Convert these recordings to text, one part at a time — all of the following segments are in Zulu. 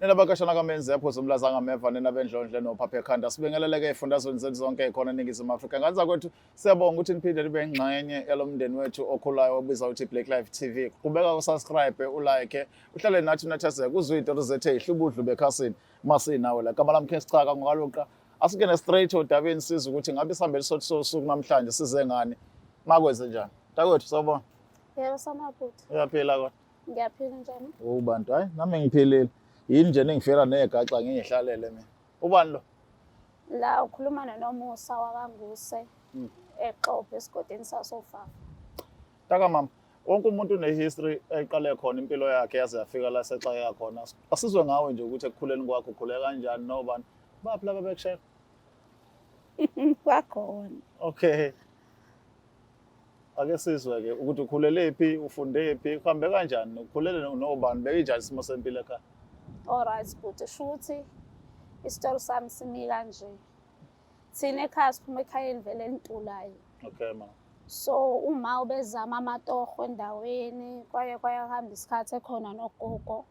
Nina bakashana kaMenzi yaphuza umlaza ngameva nina bendlondle nophapha ekhanda. Sibingeleleke ezifundazweni zethu zonke khona eNingizimu Afrika. Nganza kwethu siyabonga ukuthi niphinde nibe ingxenye yalomndeni wethu okhulayo obizwa ukuthi Black Life TV. Qhubeka usubscribe, ulike, uhlale nathi unathazeke uzwe izinto zethu ezihlubudlu bekhasini masinawe la. Gama lami King Sicaka ngokaluqa. Asingene straight odabeni sizwe ukuthi ngabe isihambeli sothi sosuku namhlanje size ngani. Makwenze njani? Mntakwethu sawubona. Yebo samabhuti. Uyaphila kodwa? Ngiyaphila njani? Oh bantu hayi nami ngiphilile. Yini nje ningifela negaxa ngiyihlalele mina. Ubani lo? La ukhuluma noNomusa wakaNguse eXobho esigodini sasoFafa. Taka mama, wonke umuntu une-history eqale khona impilo yakhe yaze yafika la sexakeka khona. Asizwe ngawe nje ukuthi ekukhuleni kwakho ukhule kanjani nobani. Baphi laba bekushela? Kwakhona. Okay. Ake sizwe ke ukuthi ukhulele phi, ufunde phi, kuhambe kanjani, ukhulele nobani, bekunjani isimo sempilo ekhaya? Alright bhuti, shuthi isitori sami simi kanje. Thina ekhaya siphuma ekhayeni vele elintulayo. Okay mama. So uma ubezama amatoho endaweni kwaye kwayahamba isikhathi ekhona nogogo.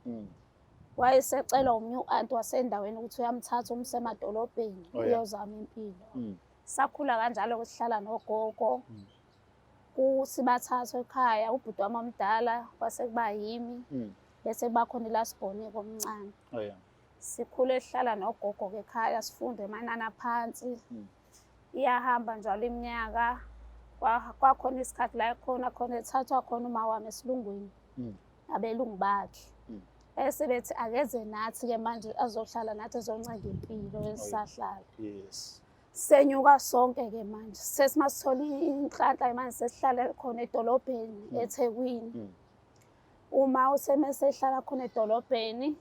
Wayesecela omunye u-anti wasendaweni ukuthi uyamthatha umse emadolobheni uyozama impilo. Sakhula kanjalo-ke sihlala nogogo. Kusibathathu ekhaya, ubhuti wami omdala kwase kuba yimi, bese kuba khona ilasibhonike omncane. Oh yeah. Sikhule sihlala nogogo-ke ekhaya, sifunde amanani aphansi. Iyahamba njalo iminyaka. Kwakhona isikhathi la khona khona ethathwa khona uma wami esilungwini abelungu bakhe. Esebethi akeze nathi-ke manje azohlala nathi ezoncenga impilo esisahlala. Yes. Senyuka sonke-ke manje sesimasithola inhlanhla manje sesihlala khona edolobheni eThekwini. Uma usemesehlala khona edolobheni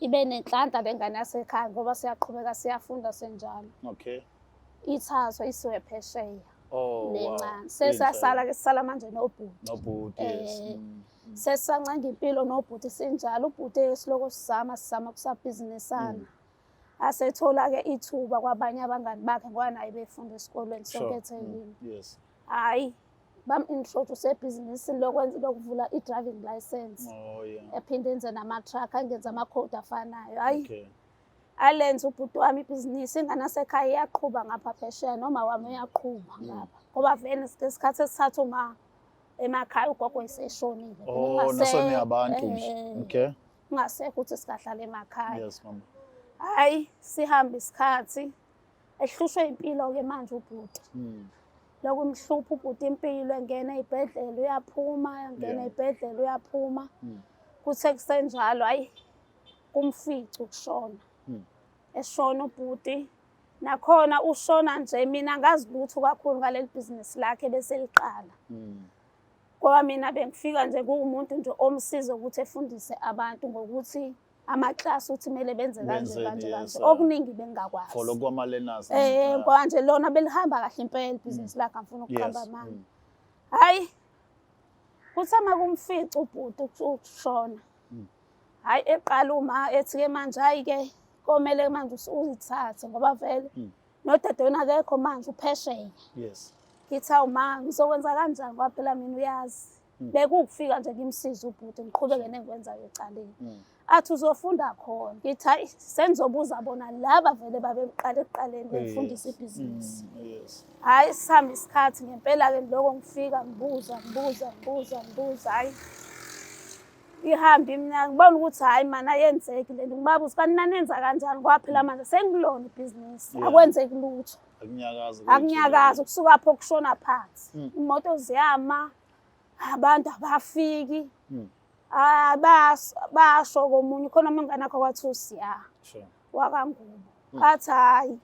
ibe nenhlanhla le ngane yasekhaya ngoba siyaqhubeka siyafunda senjalo. Okay. Ithathwe isiwe phesheya Oh, wow. lencane. Sesasala ke sisala manje nobhuti. Nobhuti, yes. Sesisancenga impilo nobhuti sinjalo, ubhuti esiloko sizama sizama kusabhizinisana. Asethola-ke ithuba kwabanye abangani bakhe ngoba naye befunda esikolweni sonke eThekwini. Yes. Hhayi, bam-introduce ebhizinisini lokwenza lokuvula i-driving license. Oh yeah. Ephinde enze nama-truck, angenze amakhodi afanayo. Hhayi, Okay. alenze ubhuti wami ibhizinisi, ingane yasekhaya iyaqhuba ngapha phesheya noma wami uyaqhuba ngapha. Ngoba vele isikhathi esithatha uma emakhaya ugogo eseshonile. Oh, nasoniyabantu nje. Okay. Kungasekho ukuthi singahlala emakhaya. Yes, mama. Hhayi, sihambe isikhathi. Ehlushwe impilo-ke manje ubhuti. Lokhu imhlupha ubhuti impilo, engena ey'bhedlela uyaphuma, engena ey'bhedlela uyaphuma. Kuthe kusenjalo, hhayi, kumfice ukushona. Eshona ubhuti. Nakhona ushona nje mina ngazi lutho kakhulu ngaleli bhizinisi lakhe bese liqala. Ngoba mina bengifika nje kuwumuntu nje omsiza ukuthi efundise abantu ngokuthi amaklasi ukuthi kumele benze kanje kanje kanje. Okuningi bengingakwazi. For lokhu kwama-learners. Ngoba nje lona belihamba kahle impela ibhizinisi lakhe, angifuni ukuqamba amanga. Hhayi, kuthe uma kumfica ubhuti ukushona. Hhayi, eqala uma ethi-ke manje hhayi-ke komele manje uyithathe ngoba vele nodadewenu akekho manje uphesheya. Yes. Ngithi awu ma ngizokwenza kanjani ngoba phela mina uyazi. Bekuwukufika nje ngimsize ubhuti ngiqhubeke nengikwenzayo ecaleni. Athi uzofunda khona. Ngithi hayi sengizobuza bona laba vele babeqala ekuqaleni bengifundisa ibhizinisi. Yes. Hhayi sihamba isikhathi ngempela-ke ngiloko ngifika ngibuza ngibuza ngibuza ngibuza hhayi. Ihambe iminyaka ngibona ukuthi hhayi mani ayenzeki le nto ngibabuza kanti nanenza kanjani ngoba phela manje sengilona ibhizinisi akwenzeki lutho. Akunyakazi. Akunyakazi kusuka apho kushona phansi. Imoto ziyama, abantu abafiki. Basho komunye khona umngane wakho kwathi usiya. Sure. WakaNgubo. Athi hhayi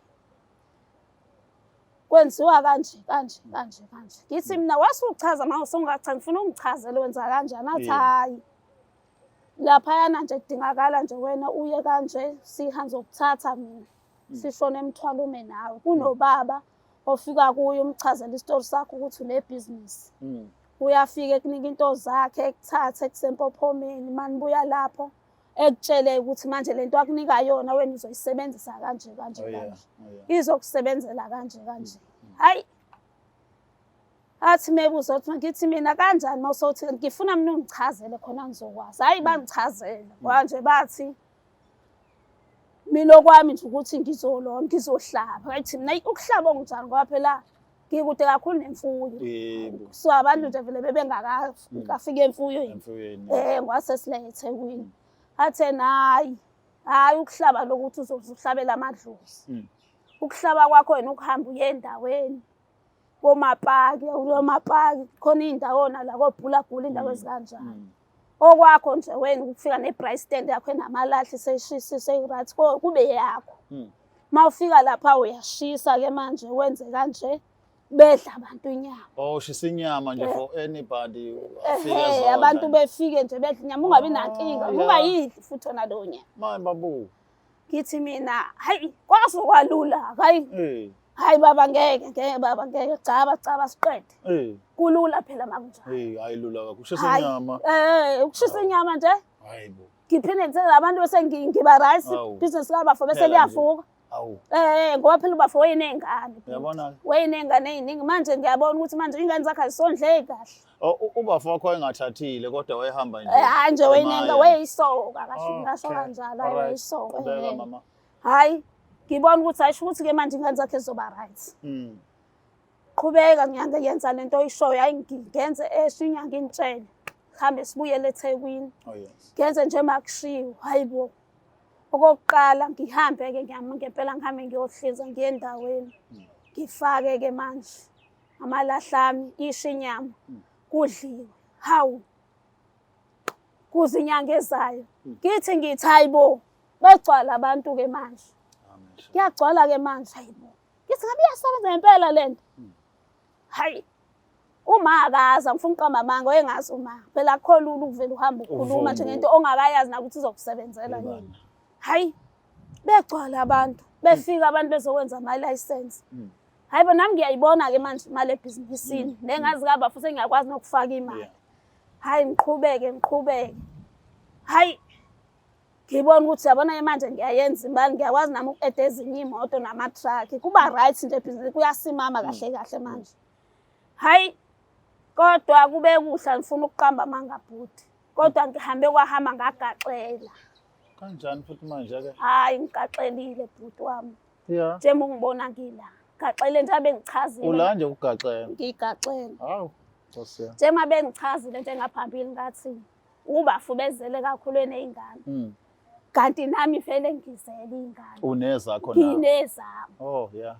kwenziwa kanje kanje kanje kanje. Ngithi mina wasuchaza manje usungacha ngifuna ungichazele wenza kanjani. Athi hhayi laphayana nje kudingakala nje wena uye kanje sihanze ukuthatha mina. Sishone emthwalo ume nawe. Kunobaba ofika kuye umchazela isitori sakho ukuthi unebhizinisi. Uyafika ekunika into zakhe ekuthathe kusempophomeni manibuya lapho ekutshele ukuthi manje lento akunika yona wena uzoyisebenzisa kanje kanje kanje. Izokusebenzela kanje kanje. Hayi. Athi mebuza uthi ngithi mina kanjani uma usewuthi ngifuna mina ungichazele khona ngizokwazi. Hhayi bangichazela kwanje bathi mina okwami nje ukuthi ngizolona ngizohlaba. Ngathi mina ukuhlaba okunjani ngoba phela ngikude kakhulu nemfuyo. Yebo. So abantu nje vele bebengakafiki emfuyweni. Emfuyweni. Eh ngwasesile eThekwini. Athe hayi hayi ukuhlaba lokuthi uzohlabela amadlozi. Ukuhlaba kwakho wena ukuhamba uye endaweni komapaki uyomapaki khona iy'ndawo nala kobhulabhula iy'ndawo ezikanjalo. Okwakho nje wena ukufika ne-braai stand yakho enamalahle seyishisa seyi-right kube yakho. Uma ufika lapha uyashisa-ke manje wenze kanje bedla abantu inyama. Oh, ushisa inyama nje for anybody afike Ehhe, ezodla abantu nje. befike nje bedla inyama ungabi nankinga, Oh, yeah. ungayidli futhi yona leyo nyama. Manje babu. Ngithi mina hayi kwaze kwalula hayi hayi baba ngeke ngeke baba ngeke caba caba siqede. Kulula phela makunjalo. Hey, hayi lula kakhulu. Ushisa Hhayi, inyama. Ukushisa inyama nje. Hayi bo. Ngiphinde ngithenge abantu bese ngiba rice Hawu. business kabafo bese Phela nje. liyavuka. Hawu. Ngoba phela ubafo wayeney'ngane. Uyabona? Wayeney'ngane ey'ningi manje ngiyabona ukuthi manje iy'ngane zakhe azisondleki kahle. Oh, ubafo wakho wayengathathile kodwa wayehamba nje. Hhayi nje wayenenga Emaye. wayeyisoka kahle ngasho Okay. kanjalo hhayi Alright. wayeyisoka. Qhubeka mama. Hhayi ngibona ukuthi ayisho ukuthi-ke manje iy'ngane zakhe zizoba right. Qhubeka ngiyange yenza lento oyishoyo hayi ngenze esho inyanga ingitshele. Sihambe sibuyele eThekwini. Oh yes. Ngenze nje makushiwo hayi bo. Okokuqala ngihambe-ke ngempela ngihambe ngiyohlinza ngiye endaweni. Ngifake-ke manje amalahle ami isho inyama kudliwe. Hawu kuze inyanga ezayo. Ngithi ngithi hayi bo begcwala abantu-ke manje. Kuyagcwala-ke manje hayi bo. Ngithi ngabe iyasebenza ngempela le nto. Hayi uma akaza ngifuna ukuqamba amanga wayengazi uma phela akukho lula ukuvela uhambe ukhuluma nje ngento ongakayazi nakuthi izokusebenzela yini. Hayi begcwala abantu befika abantu bezokwenza ama-license. Hayi bo nami ngiyayibona-ke manje imali ebhizinisini nengazi kaba futhi ngiyakwazi nokufaka imali. Hayi ngiqhubeke ngiqhubeke. Hayi ngibona ukuthi yabona-ke manje ngiyayenza imali ngiyakwazi nami uku-eda ezinye iy'moto nama-truck kuba right nje ebhizinisi kuyasimama kahle kahle manje. Hayi kodwa kube kuhle ngifuna ukuqamba amanga bhuti kodwa ngihambe kwahamba ngagaxela. Kanjani futhi manje ke? Hayi ngigaxelile bhuti wami. Yeah. Njengoba ungibona ngila. Gaxele nje abengichazile. Ula nje ukugaxela. Ngigaxele. Hawu. Nkosi yami. Njengoba bengichazile nje ngaphambili ngathi ubafu bezele kakhulu eney'ngane. Kanti nami vele ngizele iy'ngane. Unezakho nawe. Nginezami. Oh yeah.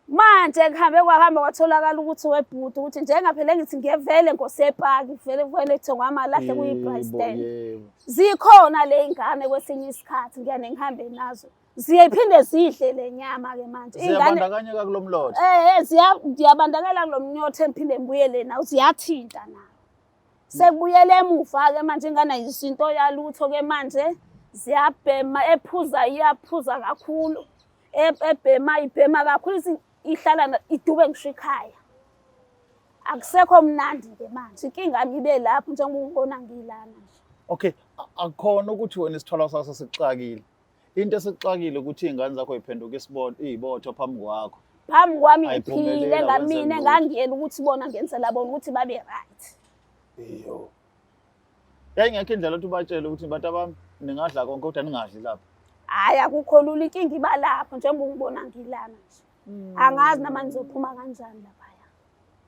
Manje kuhambe kwahamba kwatholakala ukuthi webhuti ukuthi njengaphela ngithi ngiyevele ngosepaki vele vele kuthengwa amalahle kuyi-braai stand. Zikhona le ingane kwesinye isikhathi ngiyane ngihambe nazo. Ziyephinde zidle le nyama ke manje. Ziyabandakanyeka kulo mlotha. Ziyabandakanyeka kulo mlotha engiphinde ngibuyele nawo ziyathinta nawo. Sekubuyele emuva ke manje ingane ayisinto yalutho ke manje ziyabhema ephuza iyaphuza kakhulu. Ebhema ibhema kakhulu ihlala idube ngisho ikhaya. Akusekho mnandi ke manje inkinga yami ibe lapho njengoba ungibona ngilana nje. Okay, akukhona ukuthi wena isithwalo sakho sesixakile. Into esixakile ukuthi iy'ngane zakho y'phenduka iy'botho phambi kwakho. Phambi kwami ngiphile ngamina ngangiyela ukuthi bona ngenzela bona ukuthi babe right. Iyo. Yayingekho indlela ukuthi ubatshele ukuthi bantu abami ningadla konke kodwa ningadli lapha. Hhayi akukho lula inkinga iba lapho njengoba ungibona ngilana nje. Angazi nama ngizophuma kanjani laphaya.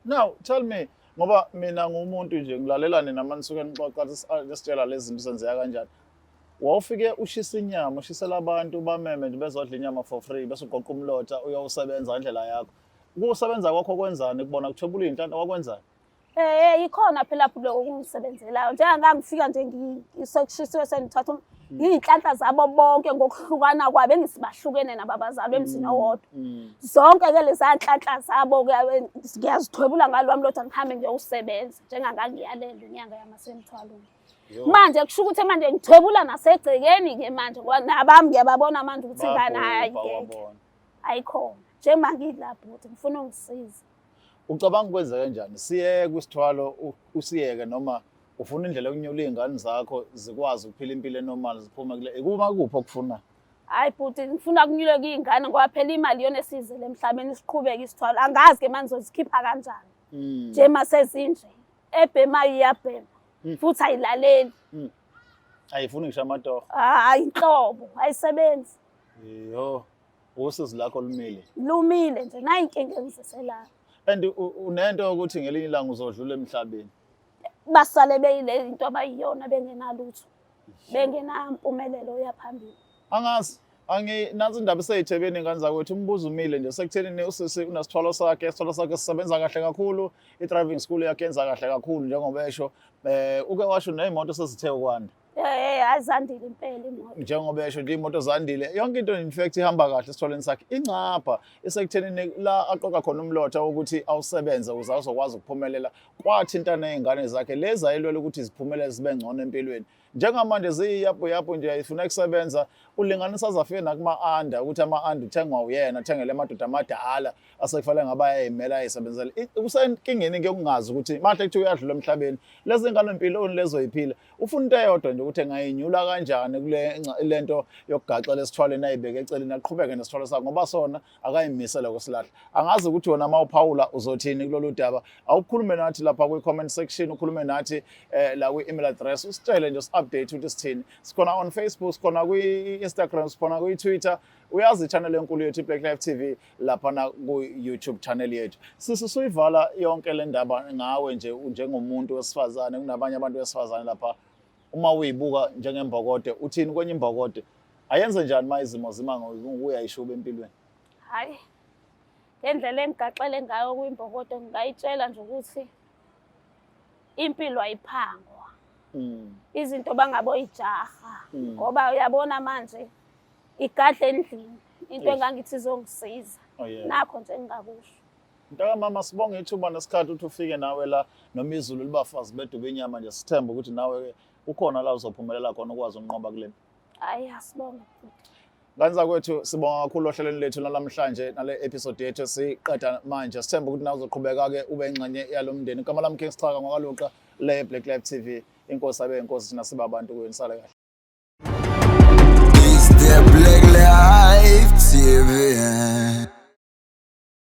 Now tell me ngoba mina ngumuntu nje ngilalela nina manje nisuke nixoxa nisitshela lezi zinto zenzeka kanjani. Wawufike ushisa inyama ushisela abantu bameme nje bezodla inyama for free bese ugoqa umlotha uyowusebenza ngendlela yakho. Ukusebenza kwakho kwenzani kubona kuthwebula iy'nhlanhla wakwenzani? Ikhona phela lapho lokho okungisebenzelayo. Njengangangifika nje sekushisiwe sengithatha iy'nhlanhla zabo bonke ngokuhlukana kwabo engisibahlukene nabo abazali emzini owodwa. Zonke-ke leza nhlanhla zabo-ke ngiyazithwebula ngalwami lodwa ngihambe ngiyowusebenza njengangangiyalela inyanga yamasemthwalweni. Manje kusho ukuthi manje ngithwebula nasegcekeni-ke manje ngoba nabami ngiyababona manje ukuthi ingane hhayi ngeke ayikhona. Njengoba ngilapho ukuthi ngifuna ungisiza. Ucabanga ukwenza kanjani? Siyeke isithwalo usiyeke noma ufuna indlela yokunyula iy'ngane zakho zikwazi ukuphila impilo enormal ziphume kule ikuma kuphi okufuna? Hayi bhuti ngifuna kunyuleke iy'ngane ngoba phela imali iyona esizele emhlabeni siqhubeke isithwalo. Angazi ke manje ngizozikhipha kanjani. Nje masezinje ebhemayo iyabhema futhi ayilaleli. Ayifuni ngisho amatoho. Hayi inhlobo, ayisebenzi. Yo, usizi lakho lumile. Lumile nje, nayi inkinga engiziselayo. And unento yokuthi ngelinye ilanga uzodlula emhlabeni. Basale beyile into abayiyona bengenalutho, bengenampumelelo yaphambili. Angazi, angi nansi indaba iseyithebeni ingane zakwethu, umbuzo umile nje sekuthenini usisi unesithwalo sakhe, isithwalo sakhe sisebenza kahle kakhulu, i-driving school yakhe yenza kahle kakhulu njengoba esho. Uke washo ney'moto sezithe ukwanda. Azandile impela imoto. Njengoba esho nje iy'moto zandile, yonke into in fact ihamba kahle esithwaleni sakhe. Ingcapha isekuthenini la aqoqa khona umlotha wokuthi awusebenze ukuze azokwazi ukuphumelela. Kwathinta ney'ngane zakhe lezi ayelwela ukuthi ziphumelele zibe ngcono empilweni. Njengamanje ziyiyabhu-yabhu nje ayifuna kusebenza, ulinganisa aze afike nakuma-anda ukuthi ama-anda uthengwa uyena, athengele amadoda amadala asekufanele ngabe ayayimela ayisebenzela. Usenkingeni ke yokungazi ukuthi mahle kuthiwa uyadlula emhlabeni, lezi ngane mpiloni lezoyiphila. Ufuna into eyodwa nje ukuthi engayinyula kanjani kule lento yokugaxela esithwaleni ayibeke eceleni aqhubeke nesithwalo sakhe ngoba sona akayimisele kusilahla. Angazi ukuthi wena uma uphawula uzothini kulolu daba. Awukhulume nathi lapha kwi-comment section, ukhulume nathi la kwi-email address, usitshele nje usi-update ukuthi sithini. Sikhona on Facebook, sikhona kwi-Instagram, sikhona kwi-Twitter. Uyazi i-channel enkulu yethu i-Black Life TV laphana ku-YouTube channel yethu. Sisi, suyivala yonke le ndaba ngawe nje njengomuntu wesifazane, kunabanye abantu besifazane lapha. Uma uyibuka njengembokode, uthini kwenye imbokode? Ayenze njani uma izimo zima ngokuyayishuba empilweni? Hhayi, ngendlela engigaxele ngayo kwimbokodo ngingayitshela nje ukuthi impilo ayiphangwa. Izinto bangaboyijaha ngoba uyabona manje igadla endlini into engangithi izongisiza. Nakho nje engingakusho. Mntaka mama, sibonge ithuba nesikhathi ukuthi ufike nawe la, noma izulu libafazi beduba inyama nje, sithemba ukuthi nawe ukhona la uzophumelela khona ukwazi ukunqoba kule mpi. Hayi, asibonge. Ngane zakwethu, sibonga kakhulu ohlelweni lethu namhlanje nale episode yethu siqeda manje. Sithemba ukuthi nawe uzoqhubeka-ke ube ingxenye yalo mndeni. Igama lami King Sixhaka ngwakaluqa le Black Life TV. Inkosi abe inkosi, thina siba abantu kuyo. Nisale kahle. It's the Black Life TV.